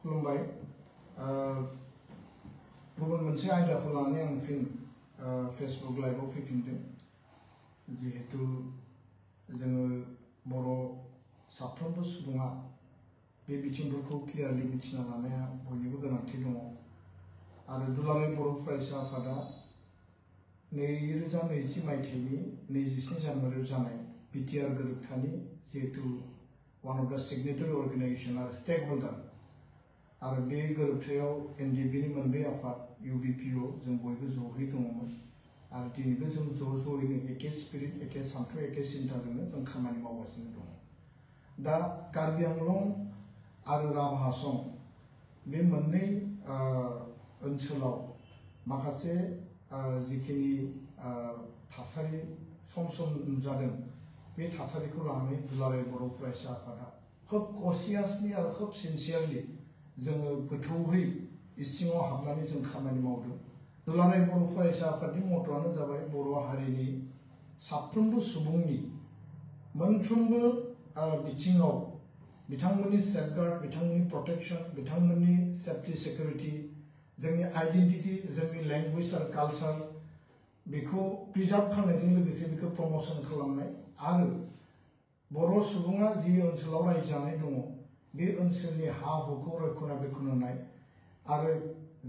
खुलुमबाय गुबुन मोनसे आयदाखौ लानानै आं फिन फेसबुक लाइभआव फैफिनदों जिहेतु जोङो बर' साफ्रोमबो सुबुङा बे बिथिंफोरखौ क्लियारलि मिथिना लानाया बयनिबो गोनांथि दङ आरो दुलाराय बर' फरायसा आफादा 2020 मायथाइनि 27 जानुवारियाव जानाय बिटिआर गोरोबथानि जिहेतु वन अफ द सिगनेटारि अर्गेनाइजेशन आरो स्टेक होल्डार आरो बे गोरोबथायाव एनडिबिनि मोनब्रै आफाद इउबिपिअ जों बयबो ज'है दङमोन आरो दिनैबो जों ज'यैनो एखे स्पिरिट एखे सानथौ एखे सिन्थाजोंनो जों खामानि मावगासिनो दङ दा कार्बि आंलं आरो राभा हासं बे मोननै ओनसोलाव माखासे जिखिनि थासारि सम नुजादों बे थासारिखौ लानानै दुलाराय बर' फरायसा आफादा खोब कसियासलि आरो खोब सिनसियारलि जोङो गोथौहै इसिङाव हाबनानै जों खामानि मावदों दुलाराय बर' फरायसा आफादनि मट'आनो जाबाय बर' हारिनि साफ्रोमबो सुबुंनि मोनफ्रोमबो बिथिङाव बिथांमोननि सेफगार्ड बिथांमोननि प्रटेक्शन बिथांमोननि सेफ्टि सिकिउरिटि जोंनि आइडेन्टिटी जोंनि लैंग्वेज आरो कालचार बेखौ प्रिजार्व खालामनायजों लोगोसे बेखौ प्रमोशन खालामनाय आरो बर' सुबुङा जि ओनसोलाव रायजो जानाय दङ बे ओनसोलनि हा हुखौ रैखाथि होनाय आरो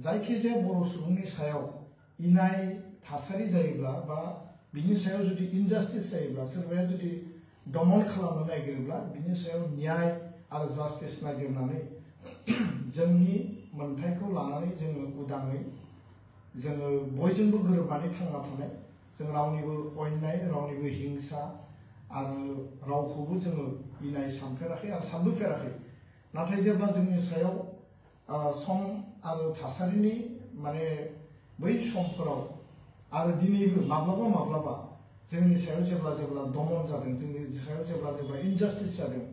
जायखिजाया बर' सुबुंनि सायाव इनाय थासारि जायोब्ला बा बिनि सायाव जुदि इनजास्टिस जायोब्ला सोरबाया जुदि दमन खालामनो नागिरोब्ला बिनि सायाव न्याय आरो जास्टिस नागिरनानै जोंनि मोनथायखौ लानानै जोङो उदाङै जोङो बयजोंबो गोरोबनानै थांना थानाय जों रावनिबो अन्याय रावनिबो हिंसा आरो रावखौबो जोङो इनाय सानफेराखै आरो सानबोफेराखै नाथाय जेब्ला जोंनि सायाव सम आरो थासारिनि माने बै समफोराव आरो दिनैबो माब्लाबा जोंनि सायाव जेब्ला दमन जादों जोंनि सायाव जेब्ला इनजास्टिस जादों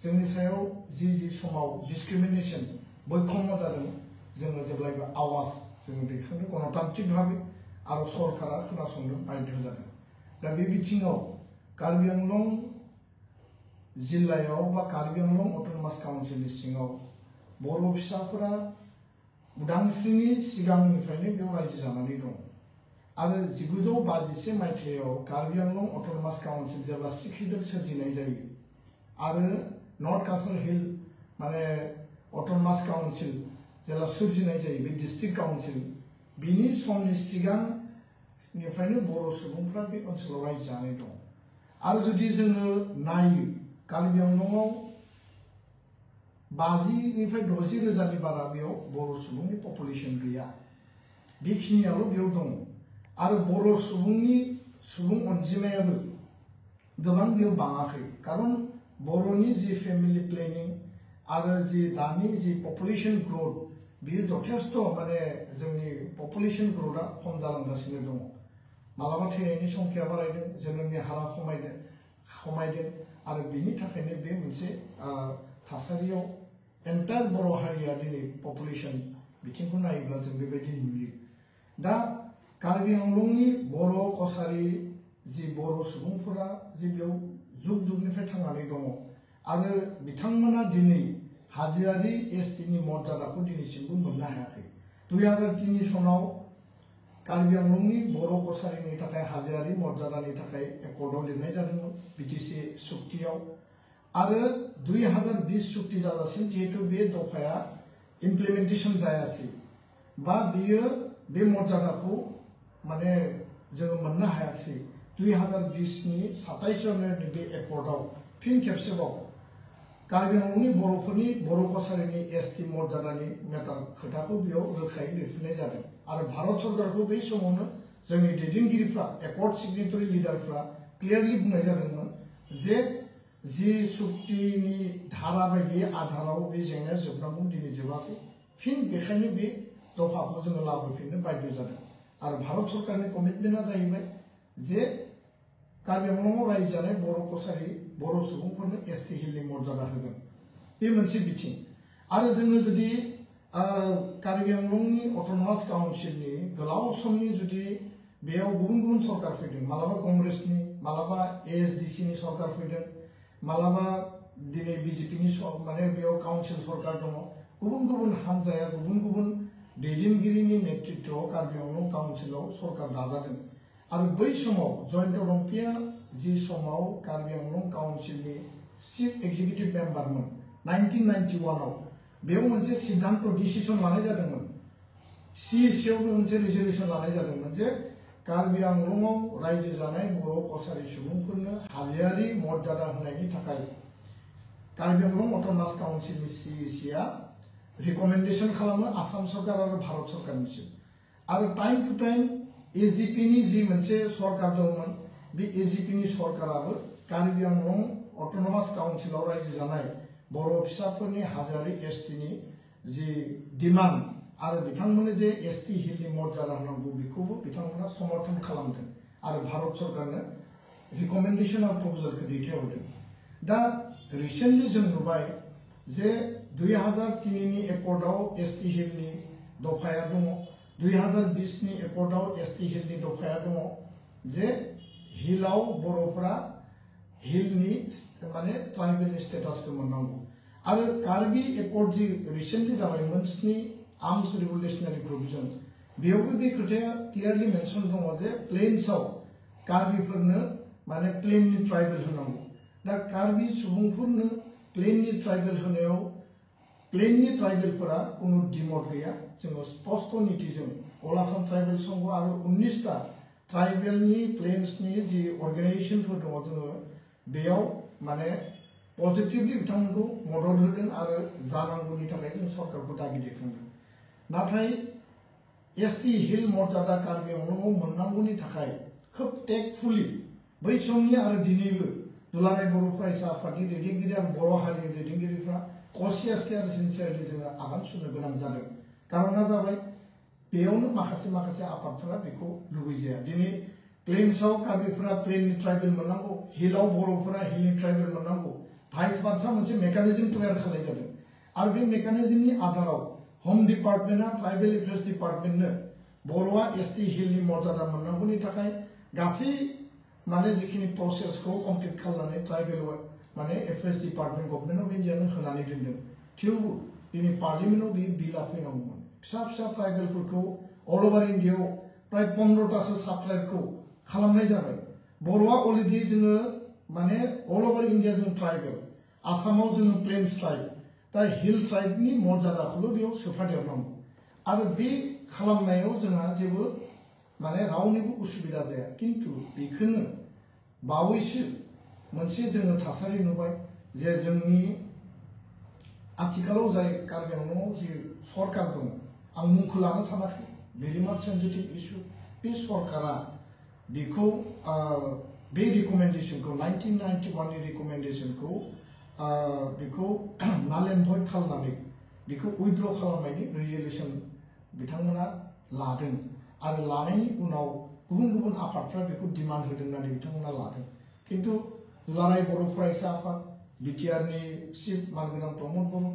जोंनि सायाव जि समाव डिसक्रिमिनेशन बैखम्य जादों जोङो जेब्लायबो आवाज जोङो दैखांनो गणतान्त्रिक भाबै आरो सरकारा खोनासंनो बाध्य जादों दा बे बिथिङाव कार्बि आंलं जिल्लायाव बा कार्बि आंलं अट'नमास काउन्सिलनि सिङाव बर' फिसाफोरा उदांस्रिनि सिगांनिफ्रायनो बेयाव रायजो जानानै दं आरो 1951 मायथाइयाव कार्बि आंलं अट'नमास काउन्सिल जेब्ला सिक्रिडेल सोरजिनाय जायो आरो नर्थ कासार हिल माने अट'नमास काउन्सिल जेब्ला सोरजिनाय जायो बे डिस्ट्रिक्ट काउन्सिल बिनि समनि सिगांनिफ्रायनो बर' सुबुंफ्रा बे ओनसोलाव रायजो जानाय दं आरो जुदि जोङो नायो कार्बि आंलंआव 50निफ्राय 60 रोजानि बारा बेयाव बर' सुबुंनि पपुलेशन गैया बेखिनियाल' बेयाव दङ आरो बर' सुबुं अनजिमायाबो गोबां बेयाव बाङाखै खारन बर'नि जि फेमिलि प्लेनिं आरो जि दानि जि पपुलेशन ग्रोथ बेयो जथेस्थ माने जोंनि पपुलेशन ग्रोथआ खम जालांगासिनो दङ मालाबा थैनायनि संख्या बारायदों जोनोमनि हारा खमायदों आरो बिनि थाखायनो बे मोनसे थासारियाव एन्टायर बर' हारिया दिनै पपुलेशन बिथिंखौ नायोब्ला जों बेबायदि नुयो दा कार्बि आंलंनि बर' कसारि जि बर' सुबुंफोरा जि बेयाव जुगनिफ्राय थांनानै दङ आरो बिथांमोना दिनै हाजोआरि एसटिनि मर्यादाखौ दिनैसिमबो मोननो हायाखै 2003 सनाव कार्बि आंलंनि बर' कसारिनि थाखाय हाजोआरि मर्यादानि थाखाय एकर्डआव लिरनाय जादोंमोन बिटिसि सुक्तियाव आरो 2020 सुक्ति जाजासिम जिहेतु बे दफाया इमप्लिमेन्टेसन जायासै बा बियो बे मर्यादाखौ माने जोङो मोननो हायाखै 2020 नि 27 जानुवारिनि बे एकर्डआव फिन खेबसेबाव कार्बि आंलंनि बर'फोरनि बर' कसारिनि एसटि मर्यादानि मेटार खोथाखौ बेयाव रोखायै लिरफिननाय जादों आरो भारत सरकारखौ बै समावनो जोंनि दैदेनगिरिफ्रा एकर्ड सिगनेटारि लिडारफ्रा क्लियारलि बुंनाय जादोंमोन जे जि सुक्तिनि धारा बायदि आधाराव बे जेंनाया जोबनांगौ दिनै जोबासै फिन बेखायनो बे दफाखौ जोङो लाबोफिननो बाध्य जादों आरो भारत सरकारनि कमिटमेन्टआ जाहैबाय जे कार्बि आंलंआव रायजो जानाय बर' कसारि बर' सुबुंफोरनो एसटि हिलनि मर्यादा होगोन बे मोनसे बिथिं आरो जोङो जुदि कार्बि आंलंनि अट'नमास काउन्सिलनि गोलाव समनि जुदि बेयाव गुबुन सरकार फैदों मालाबा कंग्रेसनि मालाबा एएसडिसिनि सरकार फैदों मालाबा दिनै बिजेपिनि माने बेयाव काउन्सिल सरकार दङ गुबुन गुबुन हान्जाया गुबुन गुबुन दैदेनगिरिनि नेतृत्वआव कार्बि आंलं काउन्सिलाव सरकार दाजादों आरो बै समाव जयन्त रम्पिया जि समाव कार्बि आंलं काउन्सिलनि चिफ एक्जिकिउटिभ मेम्बारमोन 1991 आव बेयाव मोनसे सिद्धान्त डिसिसन लानाय जादोंमोन CEC आव मोनसे रिजोल्युसन लानाय जादोंमोन जे कार्बि आंलंआव रायजो जानाय बर' कसारि सुबुंफोरनो हाजोआरि मर्यादा होनायनि थाखाय कार्बि आंलं अट'नमास काउन्सिलनि CEC आ रिकमेन्डेसन खालामो आसाम सरकार आरो भारत सरकारनिसिम आरो टाइम टु टाइम AGP नि जि मोनसे सरकार दंमोन बे AGP नि सरकाराबो कार्बि आंलं अट'नमास काउन्सिलाव रायजो जानाय बर' फिसाफोरनि हाजोआरि ST नि जि डिमान्ड आरो बिथांमोननो जे ST हिलनि मर्यादा होनांगौ बेखौबो बिथांमोना समर्थन खालामदों आरो भारत सरकारनो रिकमेन्डेसन आरो प्रप'जालखौ दैथायहरदों दा रिसेन्टलि जों नुबाय जे 2003 नि एकर्डआव ST हिलनि दफाया दङ 2020 नि एकर्डआव ST हिलनि दफाया दङ जे हिलाव बर'फोरा हिलनि माने ट्राइबेलनि स्टेटासखौ मोननांगौ आरो कार्बि एकर्ड जि रिसेन्टलि जाबायमोन 7 आर्म्स रिभलिउसनारि प्रोभिजन बेयावबो बे खोथाया क्लियारलि मेनसन दङ जे प्लेन्सआव कार्बिफोरनो माने प्लेननि ट्राइबेल होनांगौ दा कार्बि सुबुंफोरनो प्लेननि ट्राइबेल होनायाव प्लेननि ट्राइबेलफोरा कुनु डिमट गैया जोङो स्पष्ट नीतिजों अल आसाम ट्राइबेल संघ आरो 19टा ट्राइबेलनि प्लेन्सनि जि अर्गानाइजेशनफोर दङ जोङो बेयाव माने पजिटिभलि बिथांमोनखौ मदद होगोन आरो जानांगौनि थाखाय जों सरकारखौ दाबि दैखांगोन नाथाय ST हिल मर्यादा कार्बि आंलंआव मोननांगौनि थाखाय खोब टेकफुली बै समनि आरो दिनैबो दुलाराय बर' फरायसा आफादनि दैदेनगिरि आरो बर' हारिनि दैदेनगिरिफ्रा कसियासलि आरो सिनसियारलि जोङो आगान सुरनो गोनां जादों कारना जाबाय बेयावनो माखासे आफादफोरा बेखौ लुबैजाया दिनै प्लेन्सआव कार्बिफोरा प्लेननि ट्राइबेल मोननांगौ हिलाव बर'फोरा हिलनि ट्राइबेल मोननांगौ भाइस भार्सा मोनसे मेकानिजम तैयार खालामनाय जादों आरो बे मेकानिजमनि आधाराव होम डिपार्टमेन्टआ ट्राइबेल एफेयार्स डिपार्टमेन्टनो बर'आ ST हिलनि मर्यादा मोननांगौनि थाखाय गासै माने जिखिनि प्रसेसखौ कमप्लिट खालामनानै ट्राइबेल माने एफेयार्स डिपार्टमेन्ट गभर्नमेन्ट अफ इन्डियानो होनानै दोनदों थेवबो दिनै पार्लियामेन्टआव बे बिलआ फैनांगौमोन फिसा फिसा ट्राइबेलफोरखौ अल ओभार इन्डियायाव प्राय 15टासो साब ट्राइबखौ खालामनाय जाबाय बर'आ अलरेडि जोङो माने अल ओभार इन्डिया जों ट्राइबेल आसामाव जोङो प्लेन्स ट्राइब दा हिल ट्राइबनि मर्यादाखौल' बेयाव सोफादेरनांगौ आरो बे खालामनायाव जोंहा जेबो माने रावनिबो उसुबिदा जाया किन्तु बेखौनो बावैसो मोनसे जोङो थासारि नुबाय जे जोंनि आथिखालाव जाय कार्बि आंलंआव जि सरकार दं आं मुंखौ लानो सानाखै भेरि माच सेन्सिटिभ इस्यु बे सरकारा बेखौ बे रिकमेन्डेसनखौ 1991 नि रिकमेन्डेसनखौ बेखौ नाल एन्ड भइड खालामनानै बेखौ उइथड्र खालामनायनि रिजोल्युसन बिथांमोना लादों आरो लानायनि उनाव गुबुन गुबुन आफादफ्रा बेखौ डिमान्ड होदों होननानै बिथांमोना लादों किन्तु दुलाराय बर' फरायसा आफाद बिटिआरनि चिफ मानगोनां प्रमद बर'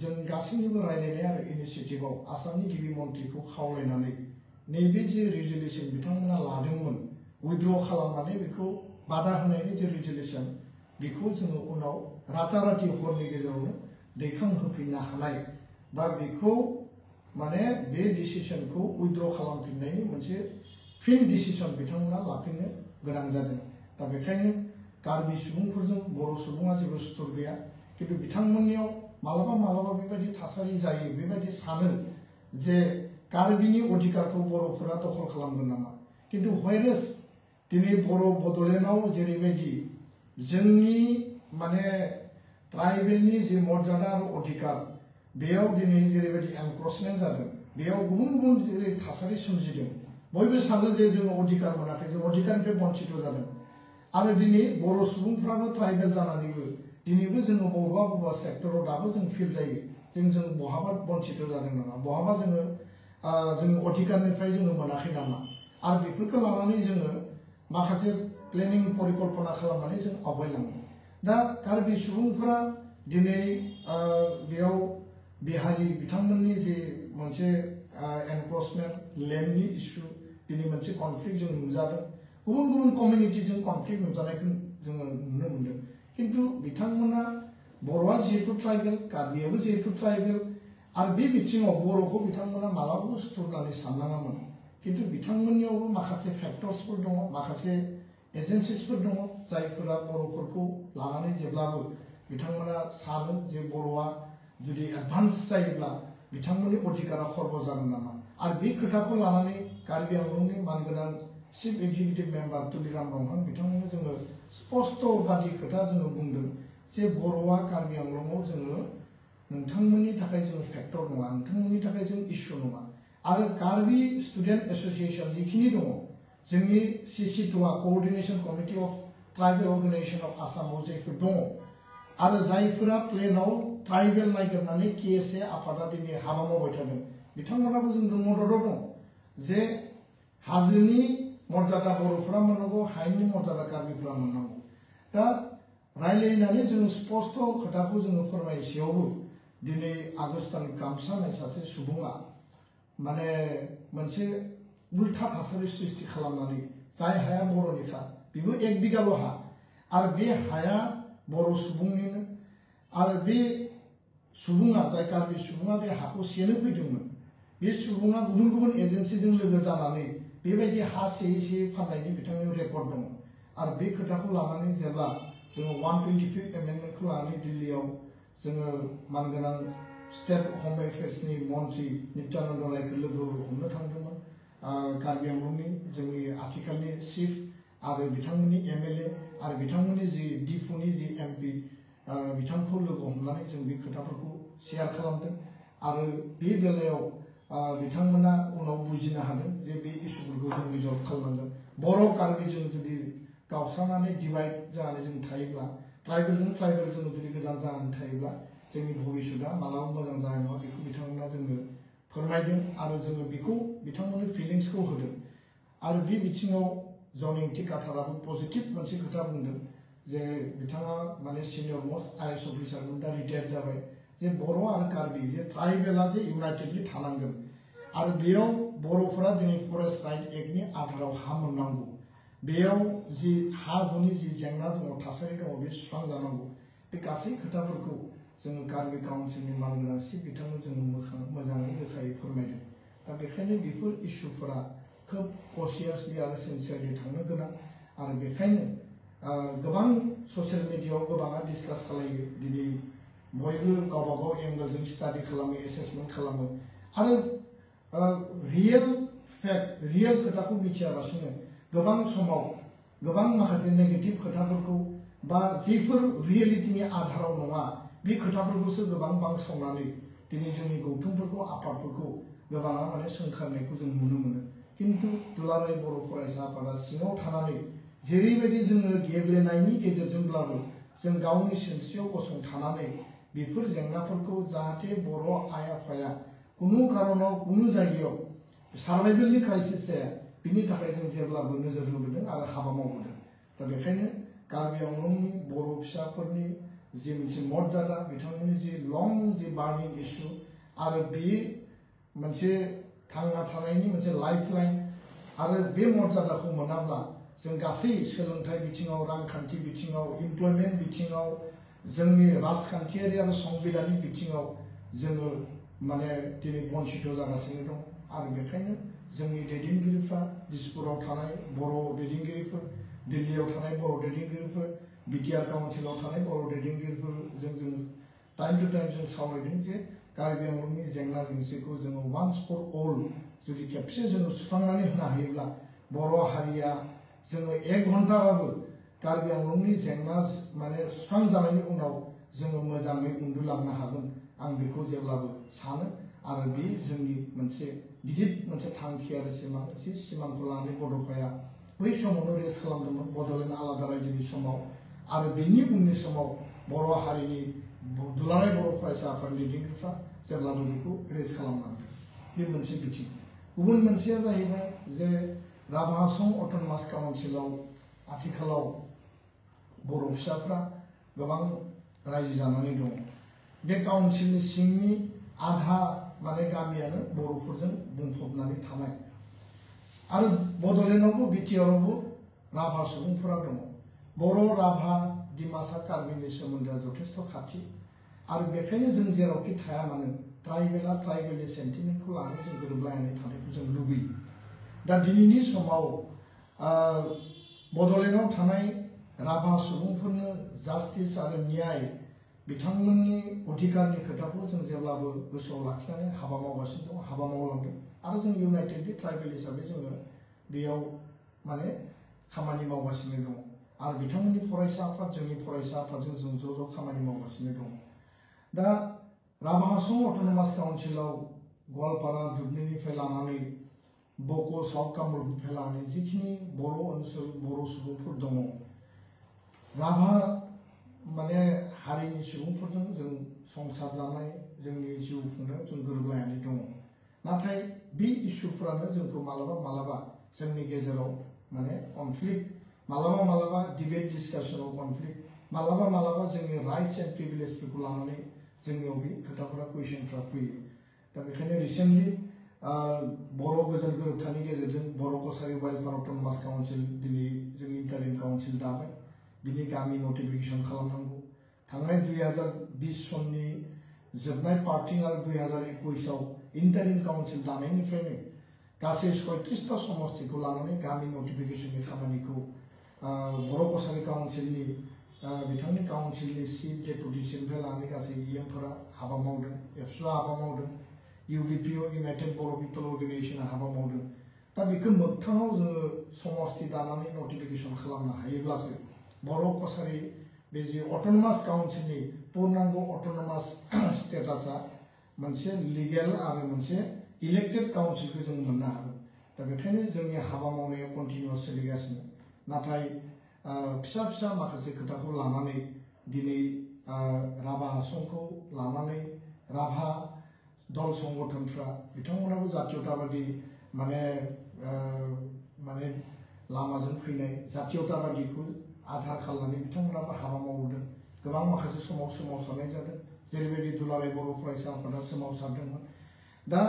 जों गासैनिबो रायलायनाय आरो इनिसिएटिभआव आसामनि गिबि मन्थ्रिखौ खावलायनानै नैबे जे रिजोल्युसन बिथांमोना लादोंमोन उइथड्र खालामनानै बेखौ बादा होनायनि जे रिजोल्युसन बेखौ जोङो उनाव राताराति हरनि गेजेरावनो दैखांहोफिननो हानाय बा बेखौ माने बे डिसिसनखौ उइथड्र खालामफिननायनि मोनसे फिन डिसिसन बिथांमोना लाफिननो गोनां जादों दा बेखायनो कार्बि सुबुंफोरजों बर' सुबुङा जेबो सुथुर गैया किन्तु बिथांमोननियाव मालाबा बेबायदि थासारि जायो बेबायदि सानो जे कार्बिनि अधिकारखौ बर'फोरा दखल खालामगोन नामा किन्तु व्हेरेस दिनै बर' बड'लेण्डआव जेरैबायदि जोंनि माने ट्राइबेलनि जे मर्यादा आरो अधिकार बेयाव दिनै जेरैबायदि एनक्रचमेन्ट जादों बेयाव गुबुन गुबुन जेरै थासारि सोमजिदों बयबो सानो जे जों अधिकार मोनाखै जों अधिकारनिफ्राय बन्चित जादों आरो दिनै बर' सुबुंफ्राबो ट्राइबेल जानानैबो दिनैबो जोङो बबेबा सेक्टराव दाबो जों फिल जायो जों बहाबा बन्चित जादों नामा बहाबा जोङो अधिकारनिफ्राय जोङो मोनाखै नामा आरो बेफोरखौ लानानै जोङो माखासे प्लेनिं परिकल्पना खालामनानै जों आवगायलाङो दा कार्बि सुबुंफोरा दिनै बेयाव बिहारि बिथांमोननि जे मोनसे एनक्रचमेन्ट लेन्डनि इस्यु दिनै मोनसे कनफ्लिक्ट जों नुजादों गुबुन गुबुन कमिउनिटिजों कनफ्लिक्ट नुजानायखौ जोङो नुनो मोन्दों किन्तु बिथांमोना बर'आ जिहेतु ट्राइबेल कार्बियाबो जिहेतु ट्राइबेल आरो बे बिथिङाव बर'खौ बिथांमोना मालाबाबो सुथुरनानै साननाङामोन किन्तु बिथांमोननियावबो माखासे फेक्टर्सफोर दङ माखासे एजेन्सिसफोर दङ जायफोरा बर'फोरखौ लानानै जेब्लाबो बिथांमोना सानो जे बर'आ जुदि एडभान्स जायोब्ला बिथांमोननि अधिकारा खर्ब जागोन नामा आरो बे खोथाखौ लानानै कार्बि आंलंनि मानगोनां चिफ एक्जिकिउटिभ मेम्बार तुलिराम ब्रह्मं बिथांमोना जोङो स्पष्ट बादि खोथा जोङो बुंदों जे बर'आ कार्बि आंलंआव जोङो नोंथांमोननि थाखाय जों फेक्टर नङा नोंथांमोननि थाखाय जों इस्यु नङा आरो कार्बि स्टुडेन्ट एसोसिएशन जिखिनि दङ जोंनि CC2आ coordination committee of tribal organisation of आसामाव जायफोर दङ आरो जायफोरा प्लेनाव ट्राइबेल नागिरनानै KSA आफादा दिनै हाबा मावबाय थादों बिथांमोनाबो जोंजों मददआव दं जे हाजोनि मर्यादा बर'फोरा मोननांगौ हायेननि मर्यादा कार्बिफोरा मोननांगौ दा रायलायनानै जों स्पष्ट खोथाखौ जोङो फोरमायसेयावबो दिनै आगस्तानि कामसा होननाय सासे सुबुङा माने मोनसे उल्था थासारि सृष्टि खालामनानै जाय हाया बर'निखा बेबो 1 बिगाल' हा आरो बे हाया बर' सुबुंनिनो आरो बे सुबुङा जाय कार्बि सुबुङा बे हाखौ सेनो फैदोंमोन बे सुबुङा गुबुन गुबुन एजेन्सिजों लोगो जानानै बेबायदि हा सेयै फाननायनि बिथांनि रेकर्ड दङ आरो बे खोथाखौ लानानै जेब्ला जोङो 125 एमेन्डमेन्टखौ लानानै दिल्लीयाव जोङो मानगोनां स्टेट होम एफेयार्सनि मन्त्रि नित्यानन्द रायखौ लोगो हमनो थांदोंमोन कार्बि आंलंनि जोंनि आथिखालनि चिफ आरो बिथांमोननि MLA आरो बिथांमोननि जि डिफुनि जि MP बिथांखौ लोगो हमनानै जों बे खोथाफोरखौ शेयार खालामदों आरो बे बेलायाव बिथांमोना उनाव बुजिनो हादों जे बे इस्युफोरखौ जों रिजल्भ खालामनांगोन बर' कार्बिजों जुदि गावस्रानानै डिभाइड जानानै जों थायोब्ला ट्राइबेलजों जों जुदि गोजान जानानै थायोब्ला जोंनि भबिष्यतआ मालाबा मोजां जानाय नङा बेखौ बिथांमोना जोंनो फोरमायदों आरो जोङो बेखौ बिथांमोननि फिलिंसखौ होदों आरो बे बिथिङाव जनिं टिकाटाराबो पजिटिभ मोनसे खोथा बुंदों जे बिथाङा माने सिनियर मोस्ट IAS अफिसारमोन दा रिटायार जाबाय जे बर' आरो कार्बि जे ट्राइबेला जे इउनाइटेडलि थानांगोन आरो बेयाव बर'फोरा दिनै फरेस्ट राइट एक्टनि आधाराव हा मोननांगौ बेयाव जि हा हुनि जि जेंना दङ थासारि दङ बे सुस्रांजानांगौ बे गासै खोथाफोरखौ जोङो कार्बि काउन्सिलनि मानगोनां चिफ बिथांनो जोङो मोजाङै रोखायै फोरमायदों दा बेखायनो बेफोर इस्युफोरा खोब कसियासलि आरो सिनसियारलि थांनो गोनां आरो बेखायनो गोबां ससियेल मिडियायाव गोबाङा डिसकास खालायो दिनै बयबो गावबा गाव एंगलजों स्टाडि खालामो एसेसमेन्ट खालामो आरो रियेल फेक्ट रियेल खोथाखौ मिथियालासिनो गोबां समाव गोबां माखासे नेगेटिभ खोथाफोरखौ बा जेफोर रियेलिटिनि आधाराव नङा बे खोथाफोरखौसो गोबां बांसावनानै दिनै जोंनि गौथुमफोरखौ आफादफोरखौ गोबाङा माने सोंखारनायखौ जों नुनो मोनो किन्तु दुलाराय बर' फरायसा आफादा सिङाव थानानै जेरैबायदि जोङो गेब्लेनायनि गेजेरजोंब्लाबो जों गावनि सिनस्रियाव गसंथानानै बेफोर जेंनाफोरखौ जाहाथे बर' आइ आफाया कुनु कारनाव कुनु जायगायाव सार्भाइभेलनि क्राइसिस जाया बिनि थाखाय जों जेब्लाबो नोजोर होबोदों आरो हाबा मावबोदों दा बेखायनो कार्बि आंलंनि बर' फिसाफोरनि जि मोनसे मर्यादा बिथांमोननि जि लं जि बार्निं इस्यु आरो बे मोनसे थांना थानायनि मोनसे लाइफलाइन आरो बे मर्यादाखौ मोनाब्ला जों गासै सोलोंथाइ बिथिङाव रांखान्थि बिथिङाव इमप्लयमेन्ट बिथिङाव जोंनि राजखान्थियारि आरो संबिधानिक बिथिङाव जोङो माने दिनै बन्सित जागासिनो दं आरो बेखायनो जोंनि दैदेनगिरिफ्रा दिसपुराव थानाय बर' दैदेनगिरिफोर दिल्लीयाव थानाय बर' दैदेनगिरिफोर BTR काउन्सिलाव थानाय बर' दैदेनगिरिफोरजों जों टाइम टु टाइम जों सावरायदों जे कार्बि आंलंनि जेंना जेंसिखौ जोङो वान्स फर अल जुदि खेबसे जोङो सुस्रांनानै होनो हायोब्ला बर' हारिया जोङो 1 घन्टाबाबो कार्बि आंलंनि जेंना माने सुस्रांजानायनि उनाव जोङो मोजाङै उन्दुलांनो हागोन आं बेखौ जेब्लाबो सानो आरो बे जोंनि मोनसे गिदिर मोनसे थांखि आरो सिमां एसे सिमांखौ लानानै बड'फाया बै समावनो रेस्ट खालामदोंमोन बड'लेण्ड आलादा रायजोनि समाव आरो बेनि उननि समाव बर' हारिनि दुलाराय बर' फरायसा आफादनि दैदेनगिरिफ्रा जेब्लाबो बेखौ रेस्ट खालामनांगोन बे मोनसे बिथिं गुबुन मोनसेया जाहैबाय जे राभा आसाम अट'नमास काउन्सिलाव आथिखालाव बर' फिसाफ्रा गोबां रायजो जानानै दं बे काउन्सिलनि सिंनि आधा माने गामियानो बर'फोरजों बुंफबनानै थानाय आरो बड'लेण्डआवबो बिटिआरआवबो राभा सुबुंफोरा दङ बर' राभा डिमासा कार्बिनि सोमोन्दोआ जथेस्थ खाथि आरो बेखायनो जों जेरावखि थाया मानो ट्राइबेला ट्राइबेलनि सेन्टिमेन्टखौ लानानै जों गोरोबलायनानै थानायखौ जों लुबैयो। दा दिनैनि समाव बड'लेण्डआव थानाय राभा सुबुंफोरनो जास्टिस आरो न्याय बिथांमोननि अधिकारनि खोथाखौ जों जेब्लाबो गोसोआव लाखिनानै हाबा मावगासिनो दं, हाबा मावलांदों आरो जों इउनाइटेडलि ट्राइबेल हिसाबै जोङो बेयाव माने खामानि मावगासिनो दं आरो बिथांमोननि फरायसा आफाद जोंनि फरायसा आफादजों जों ज' खामानि मावगासिनो दं। दा राभा हासं अट'नमास काउन्सिलाव गवालपारा दुब्लिनिफ्राय लानानै बक' साउथ कामरुपनिफ्राय लानानै जिखिनि बर' ओनसोल बर' सुबुंफोर दङ, राभा माने हारिनि सुबुंफोरजों जों संसार जानाय जोंनि जिउ खुंनायाव जों गोरोबलायनानै दङ। नाथाय बे इस्युफोरानो जोंखौ मालाबा जोंनि गेजेराव माने कनफ्लिक्ट, मालाबा डिबेट डिस्कासनाव कनफ्लिक्ट, मालाबा जोंनि राइट्स एन्ड प्रिभिलेजफोरखौ लानानै जोंनियाव बे खोथाफोरा कुइसनफ्रा फैयो। दा बेखायनो रिसेन्टलि बर' गोजोन गोरोबथानि गेजेरजों बर' कसारि वाइल्डफायर अट'नमास काउन्सिल दिनै जों इन्टारिम काउन्सिल दाबाय, बिनि गामि नटिफिकेसन खालामनांगौ। थांनाय 2020 सननि जोबनाय पार्टिं आरो 2021आव इन्टारिम काउन्सिल दानायनिफ्रायनो गासै 36टा समस्तिखौ लानानै गामि नटिफिकेसननि खामानिखौ बर' कसारि काउन्सिलनि बिथांनि काउन्सिलनि चिफ डेपुटिसिनिफ्राय लानानै गासै इएमफोरा हाबा मावदों, एबसुआ हाबा मावदों, इउबिपिअ इउनाइटेड बर' पिपल अर्गेनाइजेसना हाबा मावदों। दा बेखौ मोगथाङाव जोङो समस्ति दानानै नटिफिकेसन खालामनो हायोब्लासो बर' कसारि बे जे अट'नमास काउन्सिलनि पूर्णांग अट'नमास स्टेटासा मोनसे लिगेल आरो मोनसे इलेक्टेड काउन्सिलखौ जों मोननो हागोन। दा बेखायनो जोंनि हाबा मावनाया कन्टिनिउस सोलिगासिनो। नाथाय फिसा माखासे खोथाखौ लानानै दिनै राभा हासंखौ लानानै राभा दल संगठनफ्रा बिथांमोनाबो जातीयताबादी माने लामाजों फैनाय जातीयताबादीखौ आधार खालामनानै बिथांमोनाबो हाबा मावदों। गोबां माखासे समाव सोमावसारनाय जादों, जेरैबायदि दुलाराय बर' फरायसा आफादा सोमावसारदोंमोन। दा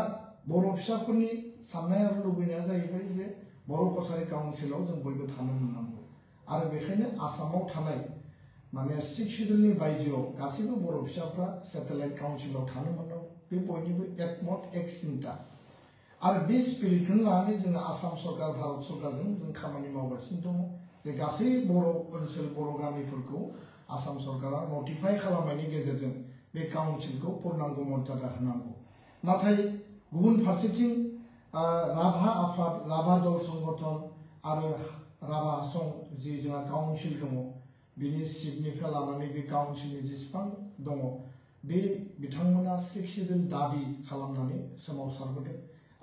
बर' फिसाफोरनि साननाय आरो लुबैनाया जाहैबाय जे बर' कसारि काउन्सिलाव जों बयबो थानो मोननांगौ आरो बेखायनो आसामाव थानाय माने 6 सिडुलनि बायजोआव गासैबो बर' फिसाफ्रा सेटेलाइट काउन्सिलाव थानो मोननांगौ। बे बयनिबो एकमत एक सिन्ता आरो बे स्पिरिटखौनो लानानै जोङो आसाम सरकार भारत सरकारजों जों खामानि मावगासिनो दङ जे गासै बर' ओनसोल बर' गामिफोरखौ आसाम सरकारा नटिफाइ खालामनायनि गेजेरजों बे काउन्सिलखौ पूर्णांग मर्यादा होनांगौ। नाथाय गुबुन फारसेथिं राभा आफाद, राभा दल संगठन आरो राभा हासं जि जोंहा काउन्सिल दङ, बिनि चिफनिफ्राय लानानै बे काउन्सिलनि जेसेबां दङ बे बिथांमोना 6 सिडुल दाबि खालामनानै सोमावसारबोदों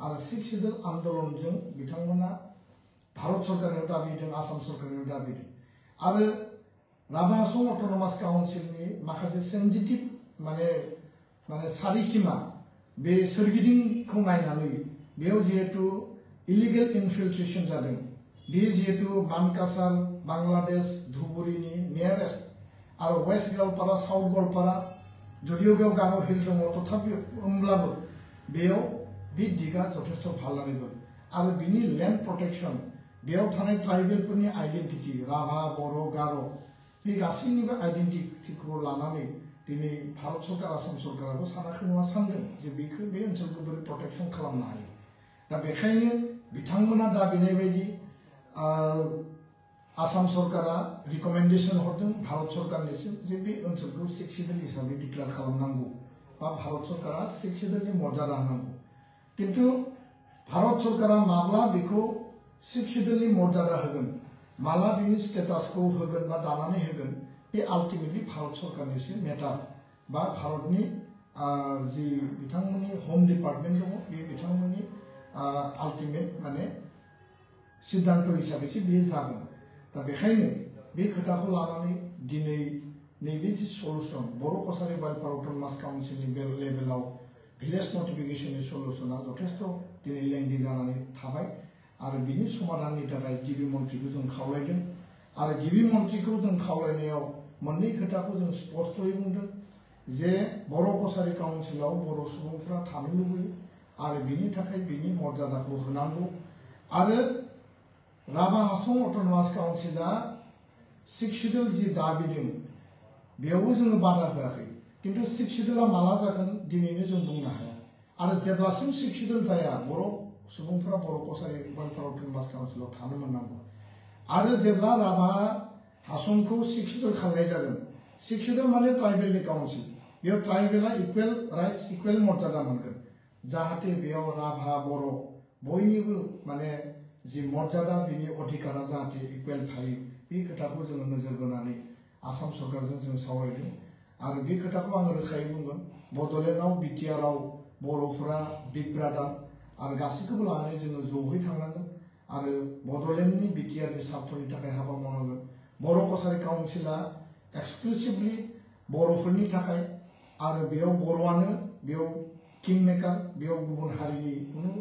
आरो 6 सिडुल आन्दोलनजों बिथांमोना भारत सरकारनियाव दाबिदों, आसाम सरकारनियाव दाबिदों आरो राभा हासं अट'नमास काउन्सिलनि माखासे सेन्सिटिभ माने सारिखिमा बे सोरगिदिंखौ नायनानै बेयाव जिहेतु इलिगेल इनफिल्ट्रेशन जादों, बे जिहेतु मानकासार बांलादेश धुबुरीनि नियारेस्ट आरो वेस्ट गवालपारा साउथ गवालपारा जदिव बेयाव गार' हिल दङ तथापि होमब्लाबो बेयाव बे दिगा जथेस्थ भालनारेबल आरो बिनि लेन्ड प्रटेक्शन, बेयाव थानाय ट्राइबेलफोरनि आइडेन्टिटी राभा बर' गार' बे गासैनिबो आइडेन्टिटीखौ लानानै दिनै भारत सरकार आसाम सरकाराबो सानाखै नङा सानदों जे बेखौ बे ओनसोलखौ बोरै प्रटेक्शन खालामनो हायो। दा बेखायनो बिथांमोना दाबिनाय बायदि आसाम सरकारा रिकमेन्डेशन हरदों भारत सरकारनिसिम जे बे ओनसोलखौ 6 सिडुल हिसाबै डिक्लेयार खालामनांगौ बा भारत सरकारा 6 सिडुलनि मर्यादा होनांगौ। किन्तु भारत सरकारा माब्ला बेखौ 6 सिडुलनि मर्यादा होगोन, माला बिनि स्टेटासखौ होगोन बा दानानै होगोन, बे आल्टिमेटलि भारत सरकारनिसो मेटार बा भारतनि जि बिथांमोननि होम डिपार्टमेन्ट दङ बे बिथांमोननि आल्टिमेट माने सिद्धांत हिसाबैसो बेयो जागोन। दा बेखायनो बे खोथाखौ लानानै दिनै नैबे जि सलुसन बर' कसारि वाइल्डफायर अट'नमास काउन्सिलनि बे लेभेलाव भिलेज नटिफिकेशननि सलुसना जथेस्थ दिनै लेंदि जानानै थाबाय आरो बिनि समाधाननि थाखाय गिबि मन्थ्रिखौ जों खावलायदों आरो गिबि मन्थ्रिखौ जों खावलायनायाव मोननै खोथाखौ जों स्पष्टयै बुंदों जे बर' कसारि काउन्सिलाव बर' सुबुंफ्रा थानो लुबैयो आरो बिनि थाखाय बिनि मर्यादाखौ होनांगौ आरो राभा हासं अट'नमास काउन्सिला 6 सिडुल जि दाबिदों बेयावबो जोङो बादा होआखै, किन्तु सिक्स शिड्यूला माला जागोन दिनैनो जों बुंनो हाया आरो जेब्लासिम सिक्स शिड्यूल जाया बर' सुबुंफोरा बर' कसारि वेलफेयार अट'नमास काउन्सिलाव थानो मोननांगौ आरो जेब्ला राभा हासंखौ सिक्स शिड्यूल खालामनाय जागोन सिक्स शिड्यूल माने ट्राइबेलनि काउन्सिल बेयाव ट्राइबेला इकुवेल राइट्स इकुवेल मर्यादा मोनगोन जाहाथे बेयाव राभा बर' बयनिबो माने जि मर्यादा बिनि अधिकारा जाहाथे इकुवेल थायो बे खोथाखौ जोङो नोजोर बोनानै आसाम सरकारजों जों सावरायदों आरो बे खोथाखौ आङो रोखायै बुंगोन बड'लेण्डआव बिटिआरआव बर'फोरा बिग ब्रादार आरो गासैखौबो लानानै जोङो जयै थांनांगोन आरो बड'लेण्डनि बिटिआरनि सार्थनि थाखाय हाबा मावनांगोन बर' कसारि काउन्सिला एक्सक्लुसिभलि बर'फोरनि थाखाय आरो बेयाव बर'आनो बेयाव किं मेकार बेयाव गुबुन हारिनि कुनु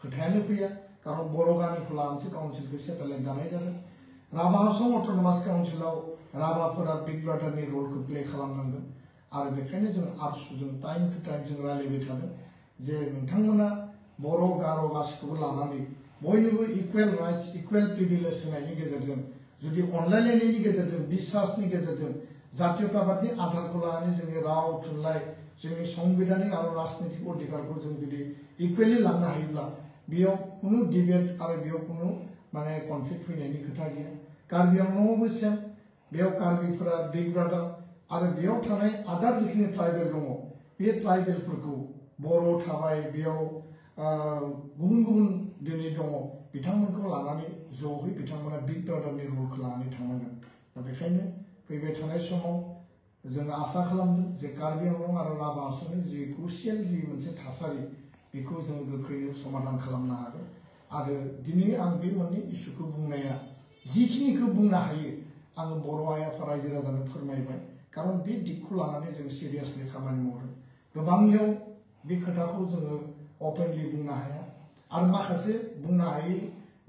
खोथायानो फैया कारण बर' गामिखौ लानानैसो काउन्सिलखौ सेटेलाइट दानाय जादों राभा हासं अट'नमास काउन्सिलाव राभाफोरा बिग ब्रादारनि रलखौ प्ले खालामनांगोन आरो बेखायनो जों आरसुजों टाइम टु टाइम जों रायलायबाय थादों जे नोंथांमोना बर' गार' गासैखौबो लानानै बयनोबो इकुवेल राइट्स इकुवेल प्रिभिलेज होनायनि गेजेरजों जुदि अनलायलायनायनि गेजेरजों बिश्वासनि गेजेरजों जातीयताबादनि आधारखौ लानानै जोंनि राव थुनलाइ जोंनि संबिधानिक आरो राजनीतिक अधिकारखौ जों जुदि इकुवेलि लांनो हायोब्ला बेयाव कुनु डिबेट आरो बेयाव कुनु माने कनफ्लिक्ट फैनायनि खोथा गैया कार्बि आंलंआवबो सेम बेयाव कार्बिफोरा बिग ब्रादार आरो बेयाव थानाय आदार जिखिनि ट्राइबेल दङ बे ट्राइबेलफोरखौ बर' थाबाय बेयाव गुबुन गुबुन दिनै दङ बिथांमोनखौ लानानै जयै बिथांमोना बिग ब्रादारनि रलखौ लानानै थांनांगोन दा बेखायनो फैबाय थानाय समाव जोङो आसा खालामदों जे कार्बि आंलं आरो राभा हासंनि जि क्रुसियेल जि मोनसे थासारि बेखौ जोङो गोख्रैनो समाधान खालामनो हागोन आरो दिनै आं बे मोननै इस्युखौ बुंनाया जिखिनिखौ बुंनो हायो आङो बर' आइ आफा रायजो राजानो फोरमायबाय कारण बे दिगखौ लानानै जों सिरियासलि खामानि मावदों गोबांनियाव बे खोथाखौ जोङो अपेनलि बुंनो हाया आरो माखासे बुंनो हायै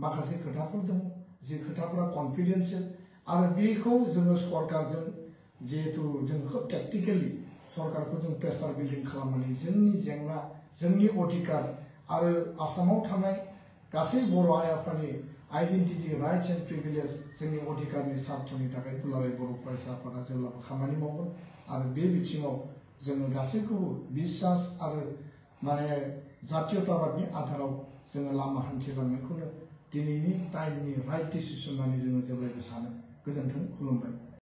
माखासे खोथाफोर दङ जे खोथाफोरा कनफिडेन्सियेल आरो बेखौ जोङो सरकारजों जिहेतु जों खोब टेक्टिकेलि सरकारखौ जों प्रेसार बिल्डिं खालामनानै जोंनि जेंना जोंनि अधिकार आरो आसामाव थानाय गासै बर' आइ आफानि आइडेन्टिटि राइट्स एन्ड प्रिभिलेज जोंनि अधिकारनि सार्थनि थाखाय दुलाराय बर' फरायसा आफादा जेब्लाबो खामानि मावगोन आरो बे बिथिङाव जोङो गासैखौबो बिश्वास आरो माने जातीयताबादनि आधाराव जोङो लामा हान्थिलांनायखौनो दिनैनि टाइमनि राइट डिसिसन होननानै जोङो जेब्लायबो सानो गोजोन्थों खुलुमबाय